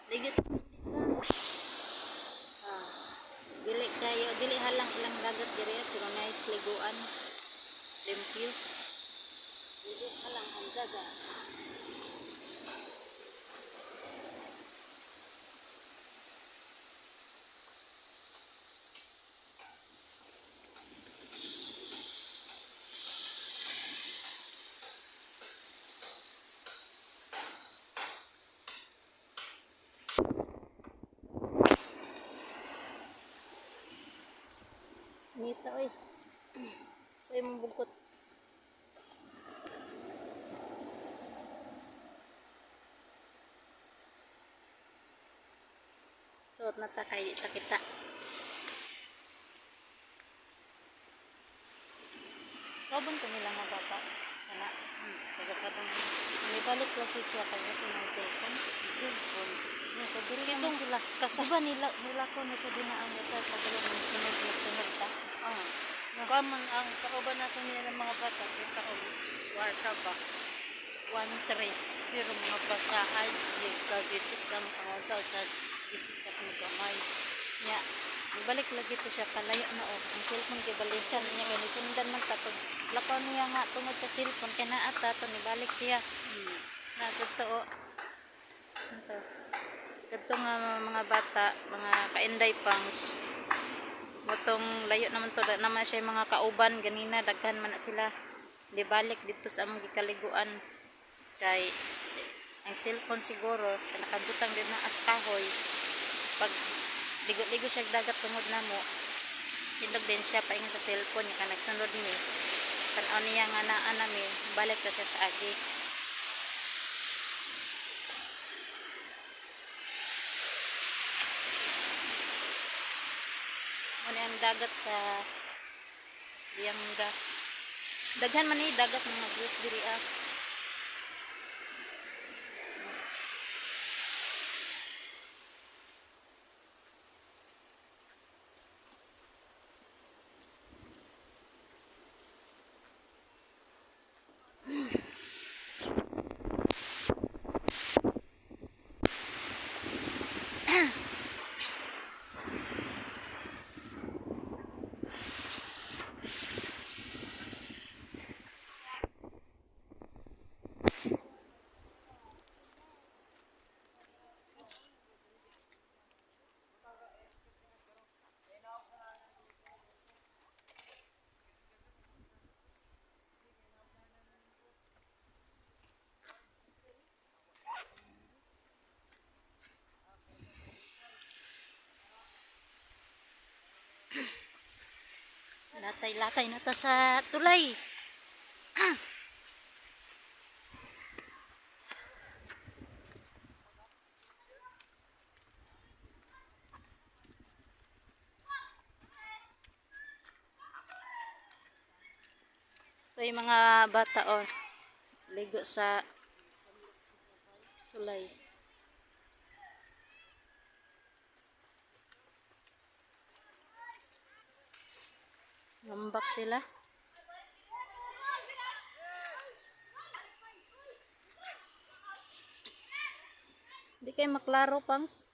Ligit. Ah, dili kayo, dili halang ilang dagat diri pero nice liguan. Limpyo. Dili halang ang dagat. Nita oy. Sa imong bungkot. Suot na ta kay di ta kita. Kauban ko nila nga bata. Kana. Taga sabang. Nibalik lagi siya kay kasi mga cellphone. Cellphone. No, kay diri naman Itong sila. Diba nila nila ko na siya dinaan niya sa pagdala ng sunod na sunod ta. Ah. Kaman ang kauban nato nila ng mga bata, kita ko warta ba? 1-3. Pero mga basa ay kagisip lang ang daw sa gisip at mo gamay. Nya, nibalik lagi to siya kalayo na oh. Ang cellphone kay balikan niya kay nisundan man ta pag lakaw niya nga tungod sa cellphone kay naa ta to nibalik siya. Na kadto oh. Ito. Kadto nga mga bata, mga kainday pangs. Motong layo naman to da naman siya yung mga kauban ganina daghan man na sila. Nibalik dito sa among gikaliguan kay ang cellphone siguro kay nakabutang din na as kahoy pag ligo-ligo siya dagat tungod namo tindog din siya paingon sa cellphone niya kay nagsunod ni tan-aw niya nga naa nami balik na siya sa agi. Muna ang dagat sa Lianga. Daghan man ni dagat mga views diri ah. Latay-latay na ta sa tulay. Ito yung mga bata oh. Ligo sa Tulay. Ngambak sila. Di kay maklaro, pangs.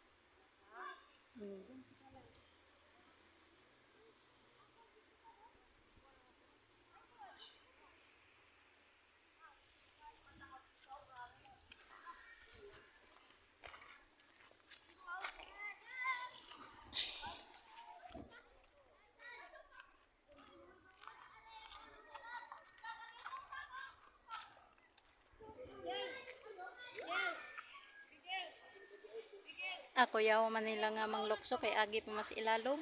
Ako yaw man nila nga manglukso kay agi pa mas ilalom.